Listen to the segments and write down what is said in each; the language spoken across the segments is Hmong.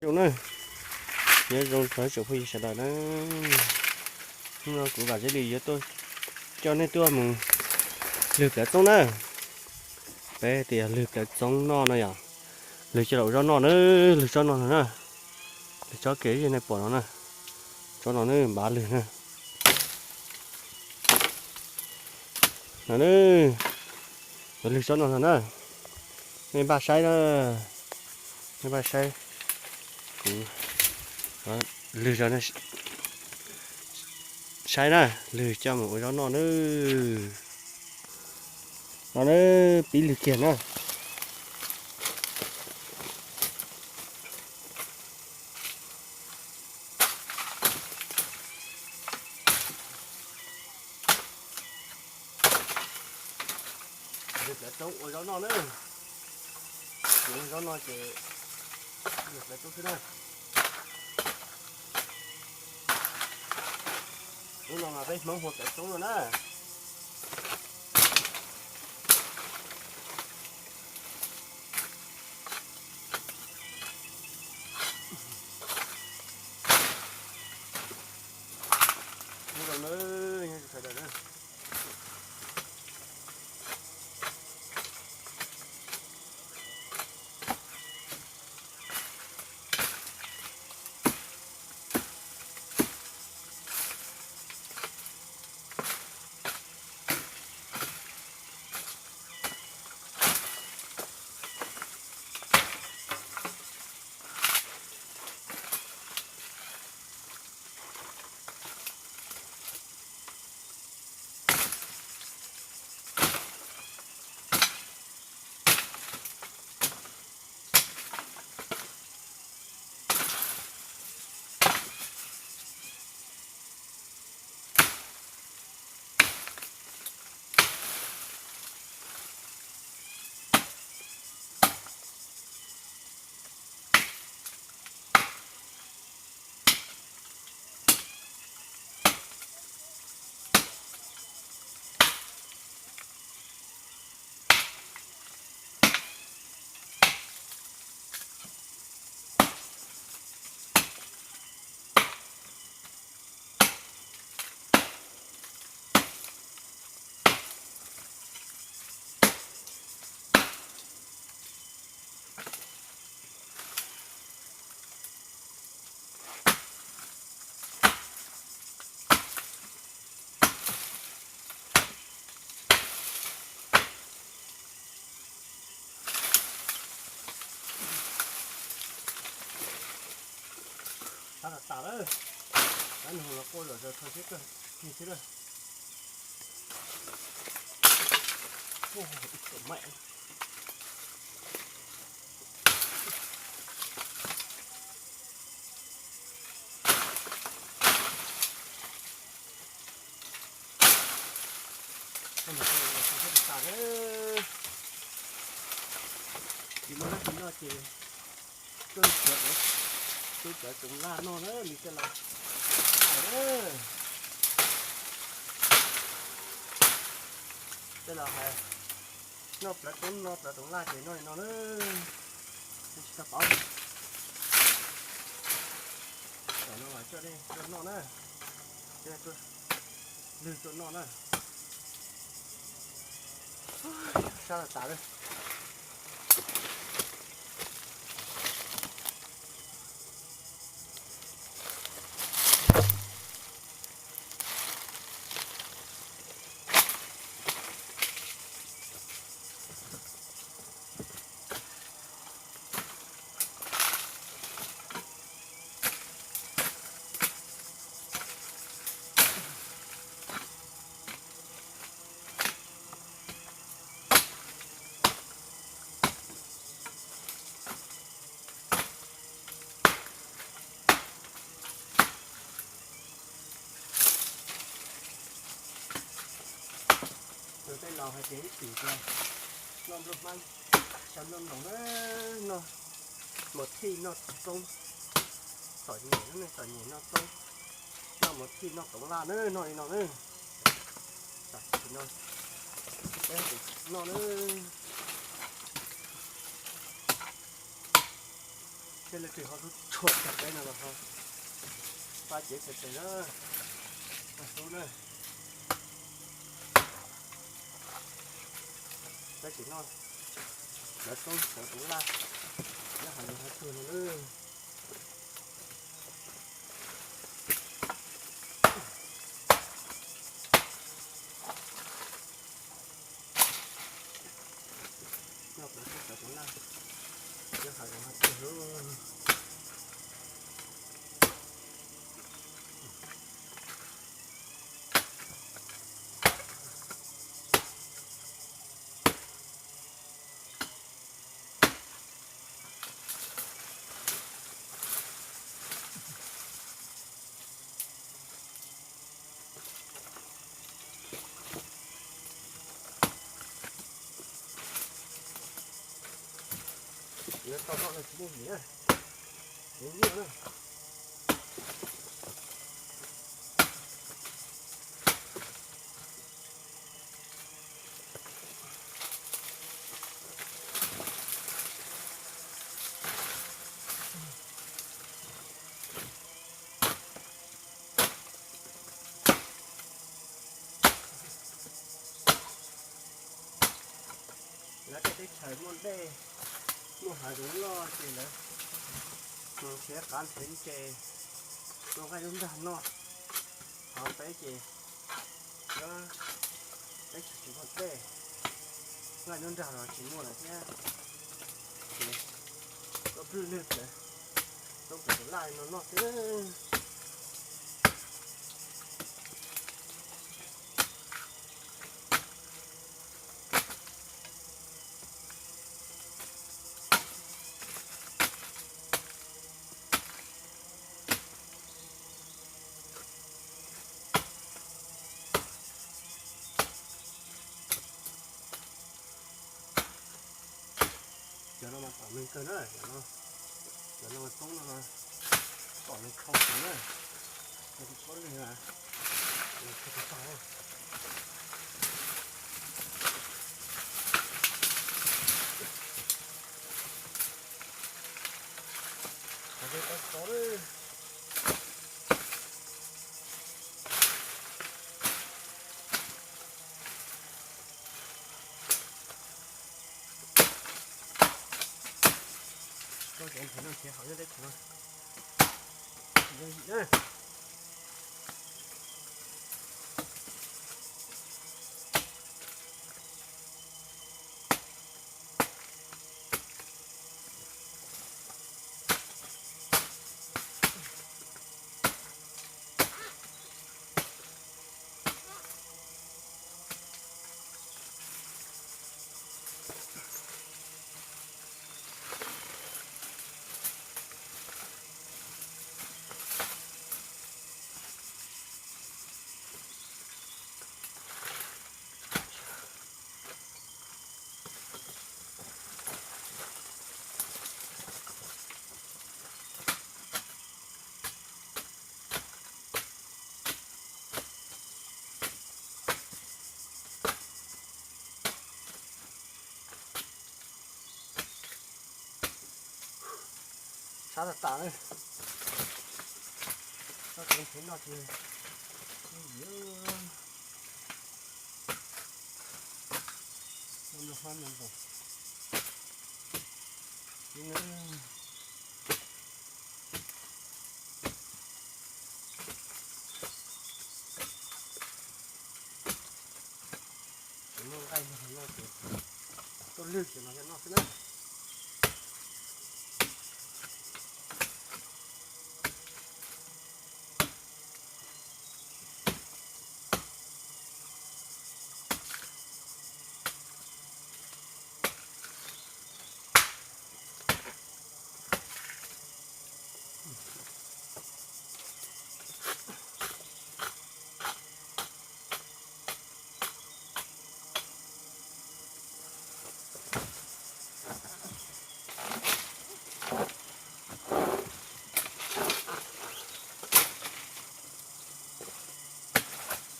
Zoo na, nyob zoo tsoom phooj ywg sawv daws na. Hnub no kuv Vam Zeeb Lis yuav tuaj coj nej tuaj mus lwg plawv txoob na. Peb tias lwg plawv txoob noj no yom, lwg coj los ua zaub noj na, lwg tsob no no na. Lwg tsob kev nej pom no na, tsob no na npav lwg na. No na, lwg tsob no no na, nej npaj saib na, nej npaj saib. Kuv lwg saib na, lwg coj mus ua zaub noj na. No na, pib lwg kiag na. Lwg plawv txoob ua zaub noj na. Ua zaub noj ces lwg plawv txoob xwb na. Hnub no mas peb Hmoob hu plawv txoob no na. Hnub no na, sawv daws na. Sab tas tas lawm, sab nug los quaj zom zaws kawg kiag xwb na. Tsis muaj dab tsi noj ces tuaj, tuaj cov toov laj noj na, nws tej laus hais, tej laus hais noj plawv toob, noj plawv toov laj ces noj li no na. Tsis tau paub. Tam no mas coj nej tuaj noj na, coj nej tuaj lwg tuaj noj na. Sab tas tas lawm. Tus tej laus hais tias ib txwm tias noj nplooj hmab, xyaw nplooj ntoos na, noj mus thij noj txoob, txom nyem na, txom nyem noj txoob, noj mus thij noj toov laj na, noj li no na. Tam sim no peb tus noj na. Leej twg ho hlub tshua tag peb no los ho pab cev txhais tes na, pab hlub na. Peb tsis noj cov toob cov tus laj nyob hauv yus hauv tug no na. Noj cov toob cov tus laj nyob hauv yus hauv tug lawm. Yuav tau noj no tsis muaj vim na, tsis muaj na. Lawv tej teb chaws muaj dej, muaj hav zoov loj ces lawv mus nrhiav qav nrhiav ntses tua nqaij nruab nrag noj. Ho peb ces nyob teb chaws tsis muaj dej, nqaij nruab nrag los tsis muaj lawm thiab, ces tuaj pwj lwg cov toob cov tus laj no noj xwb. Cov no mas tom neeg kawg na, cov no, cov no toob no mas tom neeg khau kawg na, tsis tshua lwg, tsis tau tag. Hav zoov tau txov lawm. Koj cov nrhiav no nrhiav hauv nyob teb chaws no. Sab tas tas na. Koj tseem tseem noj tsis yeej yim. Noj mloog hmab mloog ntoos. Tsis muaj nqaij noj ces tuaj lwg cov no coj noj xwb na.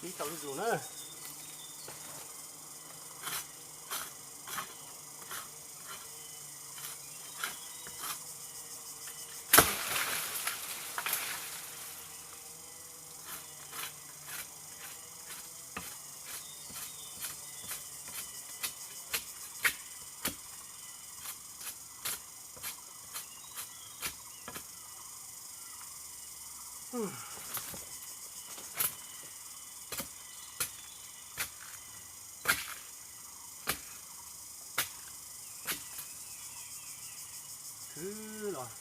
Pib tau lub zus na. Khwv los,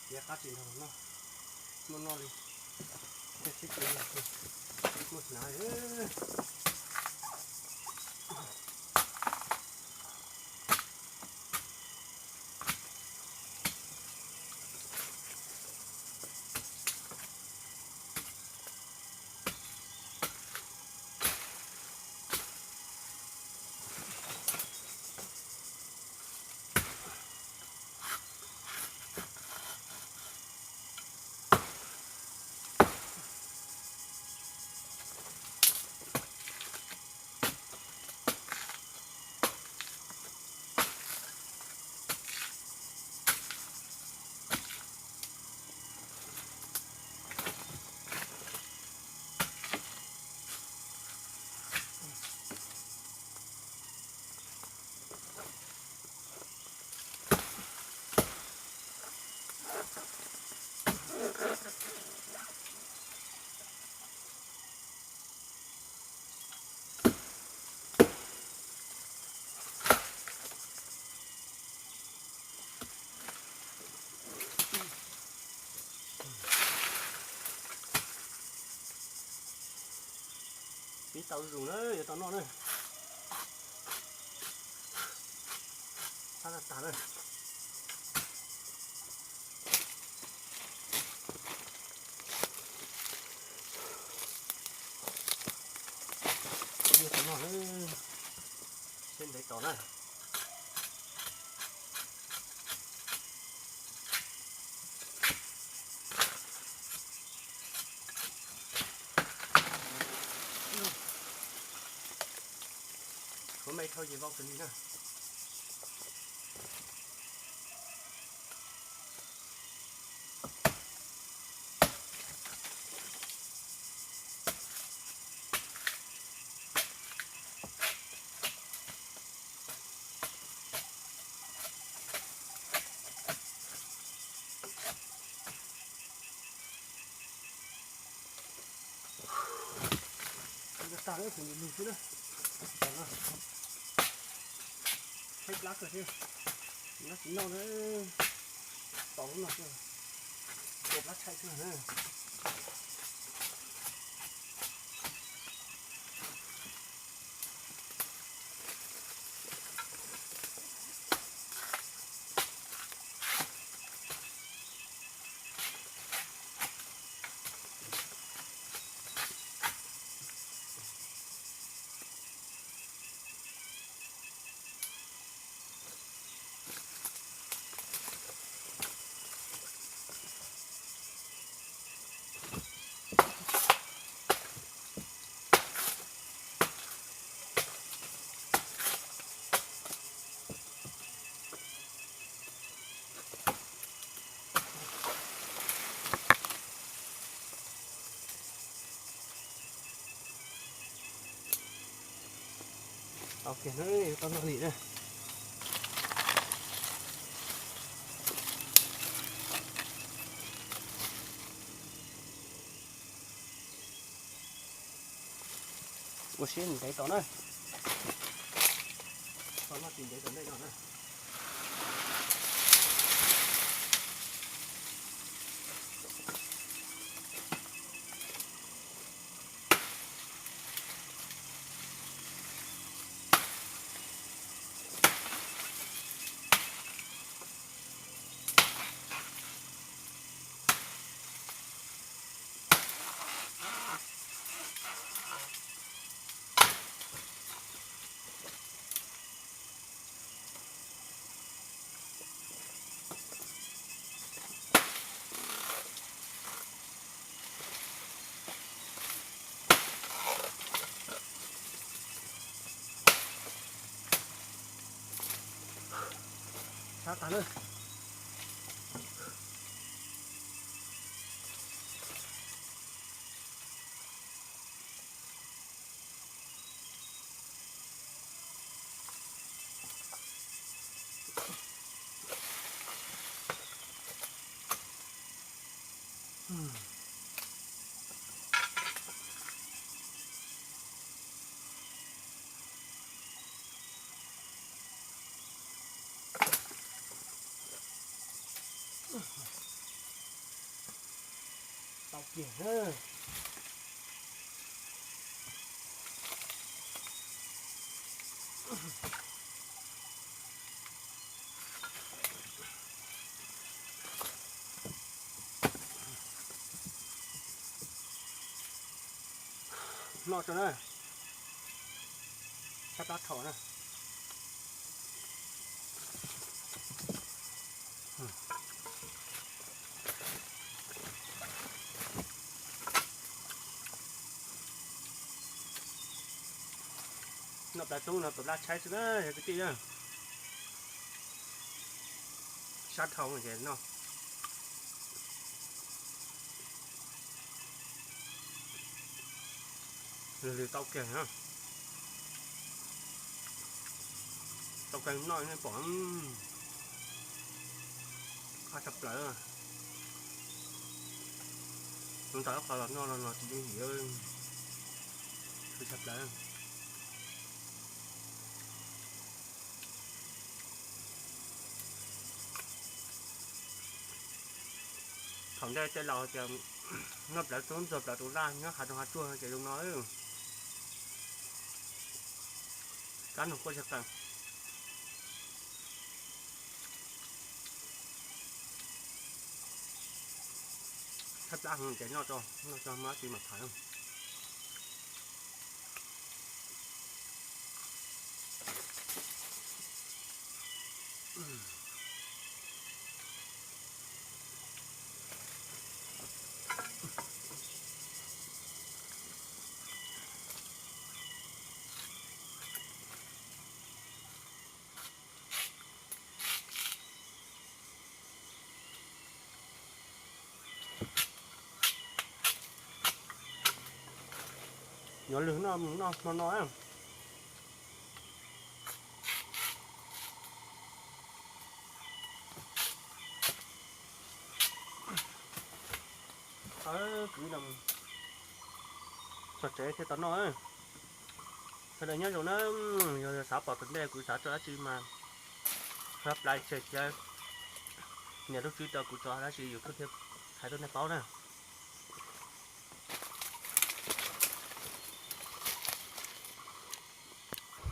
tiav qab tsis nrog noj, muaj noj li, thiaj sib kis los, muaj hnav. Pib tau zus na, yuav tau noj na. Tag tag tag na. Yuav tau noj na. Seb ntev tos na. Tshuav me dhau ces vau kawg li na. Tag lawm, tus lug xwb na. Tshaib plab kawg thiab. Nyob tsis noj na. Tos lub no xwb. Tua plab tshaib xwb na. Tau kiag na, tau noj li na. Ua siab ntev tos na. Tau noj tsis ntev tos nej no na. Sab tag na. Tau kiag. Noj tso na, sab plab thom na. Noj plaub tub no tus laj tshaib xwb na yog kwv tij na. Sab dhau ces noj. Lwg lwg tau kiag, tau kiag noj nej pom, qab tshaj plaws. Tus ntawm qhov los noj no no tsis yooj yim, tshaj plaws. Thaum ntej tej laus tias noj plaub tub ntxuag plaub tus laj nyob hav zoov hav tsuag no ces zoo no. Kab nug quaj tshaj qees. Thaj plab heev ces noj tso, noj tso muab tsis mam tham. Nyob lwg noj mus noj hmo no. Kwv txog tsev thiaj tau noj. Sawv daws nyob zoo na, yog xav pom tus ntej kuv xav tso dab tsi mas hab plai tseg thiab nias lub tswb rau kuv tso dab tsi YouTube thiab hais rau nej paub na.